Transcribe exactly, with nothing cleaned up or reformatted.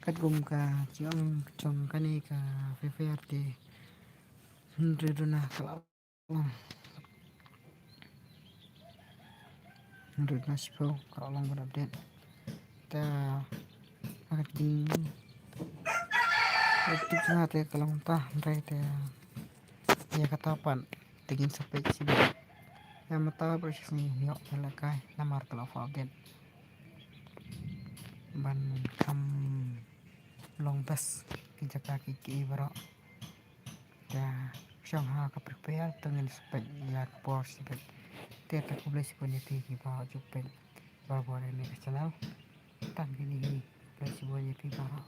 Katkum ka jingong jong kane ka Free Fire te, hynriew duna ka la long, hynriew duna shiphew ka la long ban update. Te ha ka jingtip jong nga te ka long ta, hynrei te ïa kata pat te ngin sa peit shibit. Ïa mynta ba shisien ngin ïoh ban lehkai namar ka la fall update ban kham long best ki jaka ki ki baroh. Te shong ha ka Free Fire te ngin sa peit ïa ka por shibit. Te ta khublei shibun ïa phi kiba ju peit barabor ïa kane ka channel. Tang kine hi, khublei shibun ïa phi baroh.